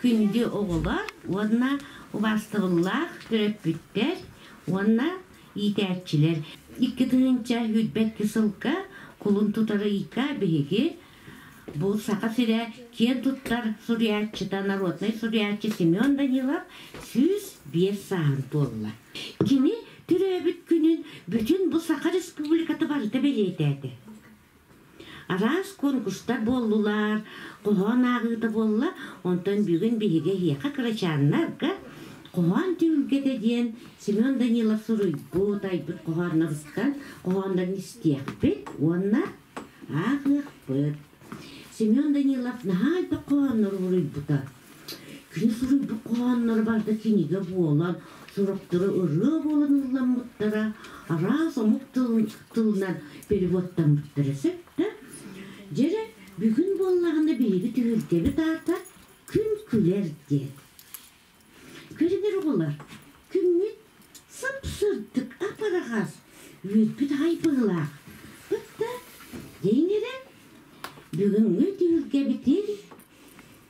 Күндү оҕолор уонна убаастабыллаах төрөппүттэр уонна иитээччилэр 2022 сылга кулун тутар ыйга биһиги бу Саха сирэ киэн туттар суруйааччыта, народнай суруйааччы Семен Данилов 105 сааһын туолла. Кини төрөөбүт күнүн бүтүн бу Саха Республиката барыта бэлиэтээтэ. Араас конкурстар буоллулар, хоһоон ааҕыыта буолла. Онтон бүгүн биһиги эһиэхэ кырачааннарга хоһоон түһүлгэтэ диэн Семен Данилов суруйбут, айбыт хоһоонноруттан хоһооннорун истиэхпит уонна ааҕыахпыт. Семен Данилов наһаа элбэх хоһооннору суруйбута. Кини суруйбут хоһоонноро барыта кинигэ буолан, сорохторо ырыа буолан ылламмыттара, араас омук тылынан переводтаммыттара сөп да. Дьэрэ, бүгүн буоллаҕына биһиги түһүлгэбит аата Күн күлэр диэн. Көрүҥэр оҕолор, күммүт сып-сырдык, ап-араҕас, үөрбүт аҕай быһыылаах. Бытта, дьиҥэрэ, бүгүҥҥү түһүлгэбитин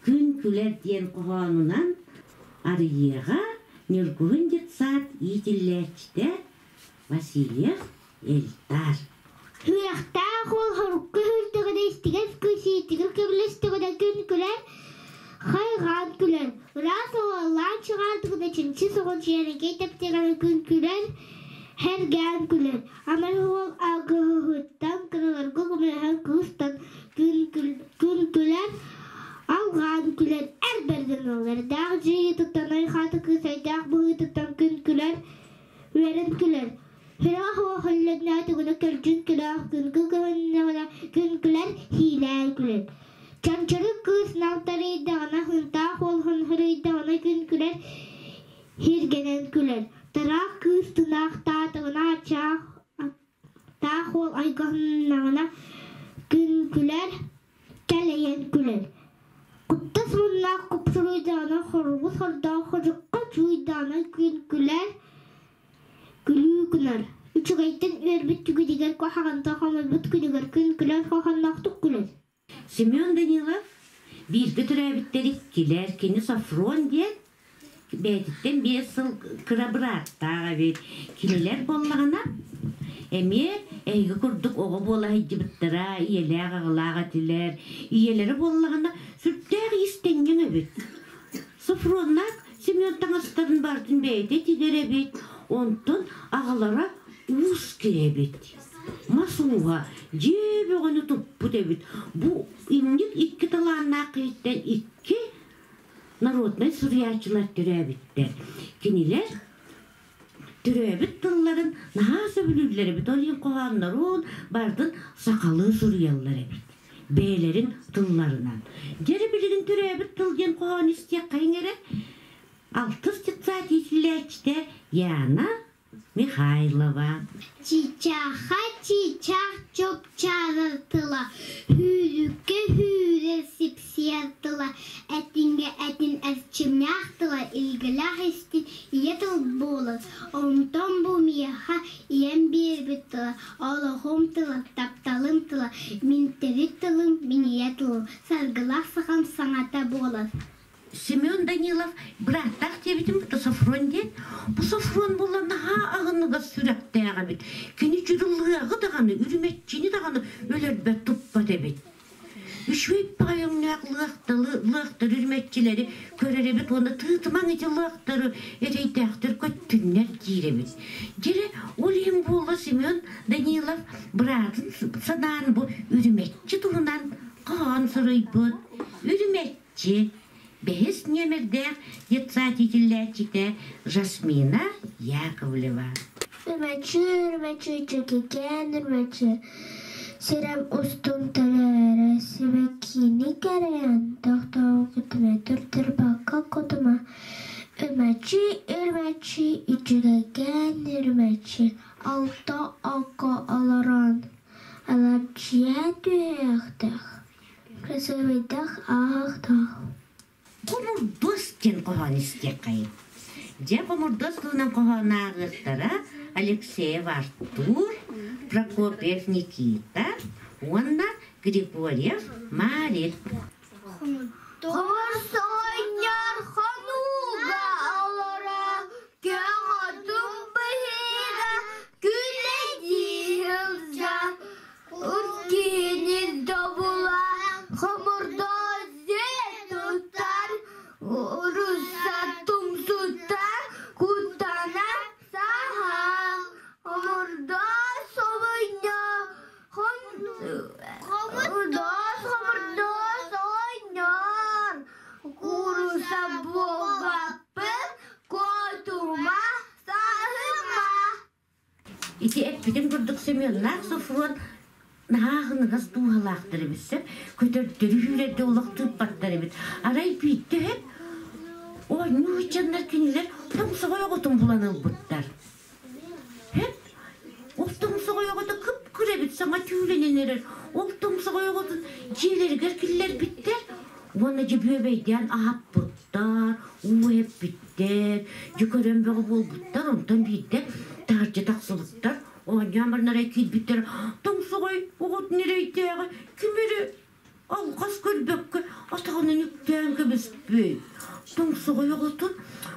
Күн күлэр диэн хоһоонунан арыйыаҕа Ньургуһун детсад иитиллээччитэ Васильев Эльдар. Сүрэхтээх уол хорукка сүүрдэҕинэ истигэс кыыс иитигэр көмөлөстөҕүнэ күн күлэр, хайҕаан күлэр. Ыраас оҕолоон чыгаардыгына чинчи соҕус дьиэрэгэй тэптиэҕинэ күн күлэр, һэргээн күлэр. Аман уол алгыһыттан кыраларга көмөлөһөр кыыстан күн күлэр, алҕаан күлэр эр бэргэн ыллардаах дьиэ айхаата кыыс айдаах быһыытыттан күн күлэр, үөрэн күлэр. Сүрэҕэ суох өллөннөөтүгүнэ көлдьүн күлээх күнгү көһүннэҕинэ күн күлэр, һиилээн күлэр. Чанчарык кыыс налтарыйдаҕына, һынтаах уол хонхоруйдаҕына күн күлэр, һиргэнэн күлэр. Тараах кыыс тынаахтаатаҕына ачаах таах уол айгыһыннаҕына күн күлэр, кэлэйэн күлэр. Куттас муннаах купсуруйдаҕына хоругус хордоох ходьукка чууйдаҕына күн күлэр, күлүү гынар. Үчүгэйтэн үөрбүт түгүнүгэр куһаҕантан хомойбут күнүгэр күн күлэр хохонноохтук күлэр. Семен Данилов бииргэ төрөөбүттэр иккилэр, кини Софрон диэн бэйэтиттэн 5 сыл кыра бырааттаах эбит. Кинилэр буоллаҕына эмиэ эһиги курдук оҕо буола сылдьыбыттара, ийэлээх аҕалаах этилэр. Ийэлэрэ буоллаҕына сүрдээх иистэнньэҥ эбит. Софроннаах Семен таҥастарын барытын бэйэтэ тигэр эбит, онтон аҕалара уус киһи эбит. Мас ууһа дьиэ бөҕөнү туппут эбит. Бу инник икки талааннаах киһиттэн икки народнай суруйааччылар төрөөбүттэр. Кинилэр төрөөбүт тылларын наһаа сөбүлүүллэр эбит. Ол иһин хоһооннорун барытын сахалыы суруйаллар эбит. Бэйэлэрин тылларынан. Дьэ билигин төрөөбүт тыл диэн хоһоон истиэххэйиҥ эрэ. Алтыс детсад иитиллээччитэ Яна Михайлова. Чычааха чыычаах чуопчаарар тыла, Сүүрүккэ сүүрэр сипсиэр тыла, Этиҥҥэ этин эрчимнээх тыла, Илгэлээх истин ийэ тыл буолар. Онтон бу миэхэ ийэм биэрбит тыла, Олоҕум тыла, тапталым тыла, Мин төрүт тылым, мин ийэ тылым, Саргылаах сахам саҥата буолар. Семен Данилов бырааттаах диэбитим бу Софрон диэн. Бу Софрон буолла наһаа аһыныгас сүрэхтээх эбит. Кини дьуруллуоҕу даҕаны, үрүмэччини даҕаны өлөрбөт туппат эбит. Үчүгэй баҕайы лыахталы, лыахтары үрүмэччилэри көрөр эбит уонна тыытымаҥ ити лыахтары эрэйдээхтэр көттүннэр диир эбит. Дьэрэ ол иһин буолла Семен Данилов быраатын санаан бу үрүмэччи туһунан хоһоон суруйбут. Үрүмэччи Бэһис нүөмэрдээх детсад иитиллээччитэ Жасмина Яковлева. Үрмэччи, үрмэччи, чэкикээн үрмэччи, сирэм устун тэлээрэ, сибэккини кэрэйэн, тохтообутуна туртарбакка кутума. Үрмэччи, үрмэччи, үчүгэйкээн үрмэччи, алта окко олорон, аларчыйа түһүөхтээх. Кырасыабайдаах ааһыахтаах. Хомурдуос диэн хоһоон истиэххэйин. Дьэ, хомурдуос туһунан хоһоон ааҕыахтара Алексеев Артур, Прокопьев Никита уонна Григорьев Марик. Хомурсоҕонньор! Уруса тумсуттан куттанар саһал, хомурдоос хомойно, хомурдоос хомурдоос оонньоор, кууруса буолбаппын, куотума, саһыма. Ити эппитим курдук Семеннаах Софрон наһаа аһыныгас дууһалаахтар эбит сөп, көтөрдөрү үүрэргэ олох тыыппаттар эбит. Арай биирдэ үһү оонньуу сылдьаннар кинилэр тоҥсоҕой оҕотун булан ылбыттар. Һэп, ол тоҥсоҕой оҕото кып-кыра эбит, саҥа түүлэнэн эрэр. Ол тоҥсоҕой оҕотун дьиэлэригэр киллэрбиттэр уонна дьэ бүөбэйдээн аһаппыттар, уу эппиттэр, дьэ көрөн бөҕө буолбуттар, онтон биирдэ таһырдьа тахсыбыттар, оонньоон баран арай киирбиттэр, тоҥсоҕой оҕотун эрэйдээҕи ким эрэ алҕас көрбөккө атаҕынан үктээн кэбиспит. Тоҥсоҕой оҕотун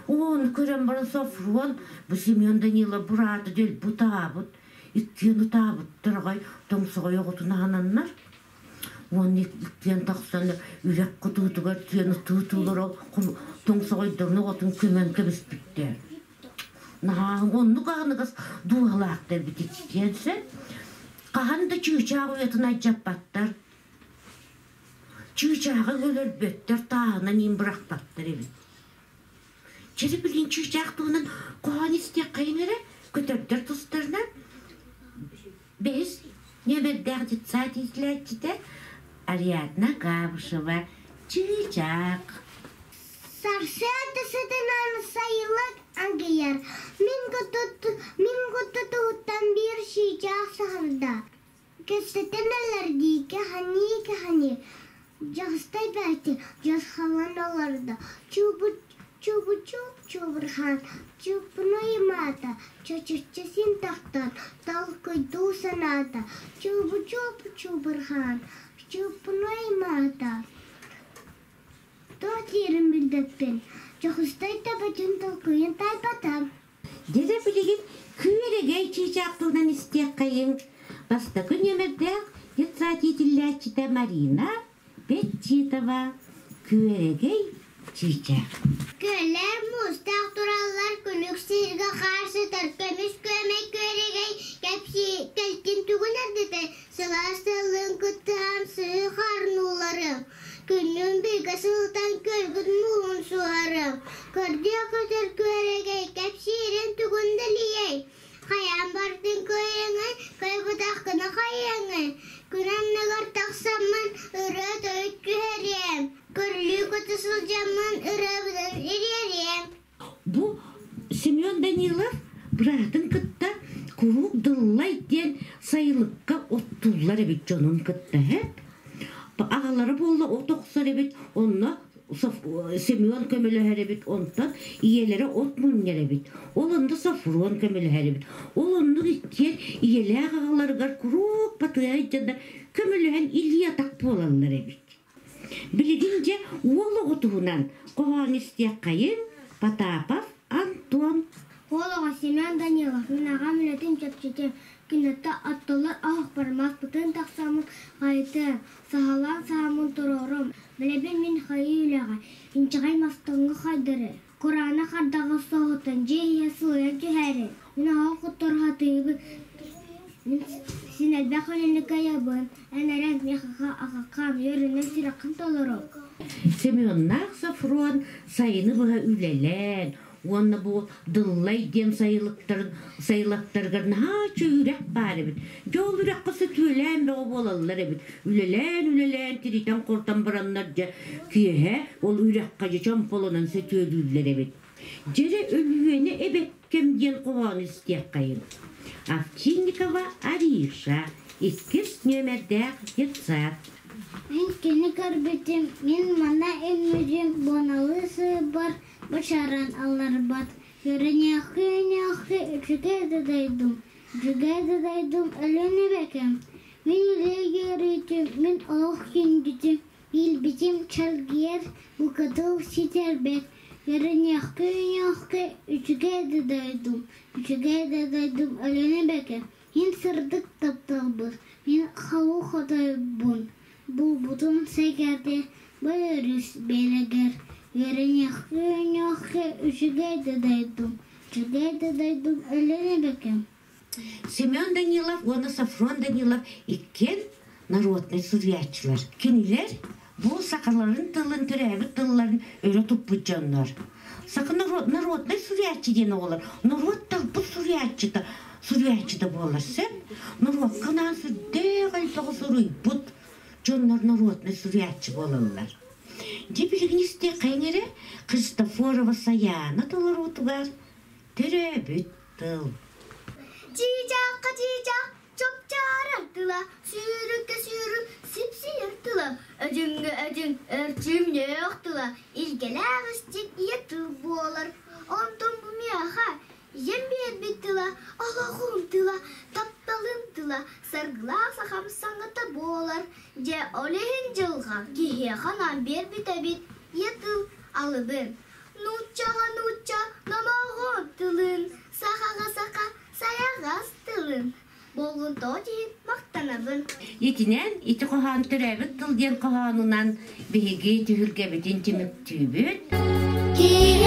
ону көрөн баран Софрон, бу Семен Данилов быраата дэлби ытаабыт, иккиэн ытаабыттар аҕай тоҥсоҕой оҕотун аһананнар Уонна иккиэн тахсан үрэх кутуутугар тиэн ытыы-ытыылар ол тоҥсоҕойдорун оҕотун көмөн кэбиспиттэр. Наһаа оннук аһыныгас дууһалаахтар эбит иккиэн сөп. Хаһан да чыычаах уйатын алдьаппаттар. Чыычааҕы өлөрбөттөр, тааһынан иин бырахпаттар эбит. Чэри билин чыычаах туһунан хоһоон истиэххэйин эрэ, көтөрдөр тустарынан Бэһис нүөмэрдээх детсад иитиллээччитэ Ариадна Габышева «Чыычаах». Сарсыарда сытынан сайылык аҥыйар. Мин мин кутутуттан биир чыычаах саһарда. Кэпсэтэн ылар кэхани-кэхани. Дьахстай бэти дьасхалан олордо. Чуубут Чубучук чубурхан, чуппуну маата, чочучча син тахтан, толкуйдуу санаата, чубучуп чубурхан, чуппуну маата. Туох диирин билбэппин, Дьокуускай төбөтүн толкуйун таайбатам. Дьэ билигин күөрэгэй чыычаах туһунан истиэххэйиҥ. Бастакы нүөмэрдээх детсад иитиллээччитэ Марина Петчитова Күөрэгэй чыычаах. Күөллэр муустаах тураллар, күлүк сиргэ хаар сытар, көмүс күөмэй күөрэгэй кэпсии кэлтин тугун эрдэтэ, сылаас тыллыын кыттыһан сыһыы хаарнууларым, күннүн бииргэ сылытан көргүт муулун суоһарым, көрдүө көтөр күөрэгэй кэпсиирин тугун дэлийэй, Хайаан бардын кыайыҥый, кыайбатаххына хайыаҥый? Күн анныгар тахсаммын ырыа-тойук түһэриэм, көрүлүү көтө сылдьаммын ырыабынан ириэриэм. Бу Семен Данилов быраатын кытта куруук Дыллай диэн сайылыкка оттууллар эбит дьонун кытта эһэт. Аҕалара буолла от охсор эбит, онно Семен көмөлөһөр эбит, онтон ийэлэрэ от мунньар эбит. Ол онно Софрон көмөлөһөр эбит. Ол оннук иккиэн ийэлээх аҕаларыгар куруук батыһа дьоннор көмөлөһөн илии-атах буолаллар эбит. Билигин дьэ уол оҕо туһунан хоһоон истиэххэйин Потапов Антон. Уол оҕо Семен Данилов мин аҕам үлэтин чэпчэтиэм, киниттэн аттылар оһох бармаспытын тахсаммын хайытыам, саһылаан сааммын туруорум, Билэбин мин хайыы үлэҕэ, инчэҕэй мастыҥҥа хайдары, кураанах ардаҕы соһутан дьиэ иһэ сылыйан түһээри, мин оһох кутурҕатыыбын, мин син элбэх үлэни кыайабын, эн эрэ миэхэ аҕаккам, үөрүнэн сүрэххин толору. Семеннаах Софрон сайыны быһа үлэлээн, уонна бу Дыллай диэн сайылыктарын сайылыктарыгар наһаа үрэх баар эбит. Дьэ ол үрэххэ сөтүөлээн бөҕө буолаллар эбит. Үлэлээн-үлэлээн тиритэн-хорутан бараннар дьэ киэһэ ол үрэххэ дьэ чомполонон сөтүөлүүллэр эбит. Дьэрэ Өлүөнэ эбэккэм диэн хоһоону истиэххэйин. Овчинникова Ариша, иккис нүөмэрдээх детсад. Мин кини көрбүтүм, мин манна үҥмүтүм, буоналыы сыырбар Бачаран алларбат, Үөрэниэххэ-үөрэниэххэ үчүгэй да дойдум, үчүгэй да дойдум Өлүөн эбэкэм, мин үлэ үөрүүтүм, мин олох күндүтүм, билбитим чэлгийэр, букатын ситэрбэт, Үөрэниэххэ-үөрэниэххэ үчүгэй да дойдум, үчүгэй да дойдум Өлүөн эбэкэм, мин сырдык тапталбын, мин халуу хотойбун, булбутум сэгэрдэ, бу өрүс биэрэгэр. Үөрэниэххэ үөрэниэххэ үчүгэй да дойдум, үчүгэй да дойдум өлөн эбэкэм. Семен Данилов уонна Софрон Данилов иккиэн народнай суруйааччылар. Кинилэр бу сахаларын тылын, төрөөбүт тылларын өрө туппут дьоннор. Саха народнай суруйааччы диэн оҕолор норуот талбыт суруйааччыта суруйааччыта буолар сөп. Норуокка анаан сүрдээх элбэҕи суруйбут дьоннор народнай суруйааччы буолаллар. Дьэ билигин истиэххэйиҥ эрэ Христофорова Саяна толоруутугар төрөөбүт тыл. Чыычаахха чыычаах чопчаарар тыла, сүүрүккэ сүүрүк сипсийэр тыла, өдьүҥҥэ өдьүҥ өрчүмнөөх тыла, илгэлээх истиҥ ийэ тыл буолар. Онтон бу миэхэ ийэм биэрбит тыла, олоҕум тыла, тапталым тыла, саргылаах сахам саҥата буолар. Дьэ, ол иһин дьылҕа киһиэхэ анаан биэрбит эбит ийэ тыл алыбын. Нууччаҕа нуучча номоҕон тылын, сахаҕа саха сайаҕас тылын, болҕомтоҕут иһин махтанабын. Итинэн ити хоһоон төрөөбүт тыл диэн хоһоонунан биһиги түһүлгэбитин түмүктүүбүт. Киһи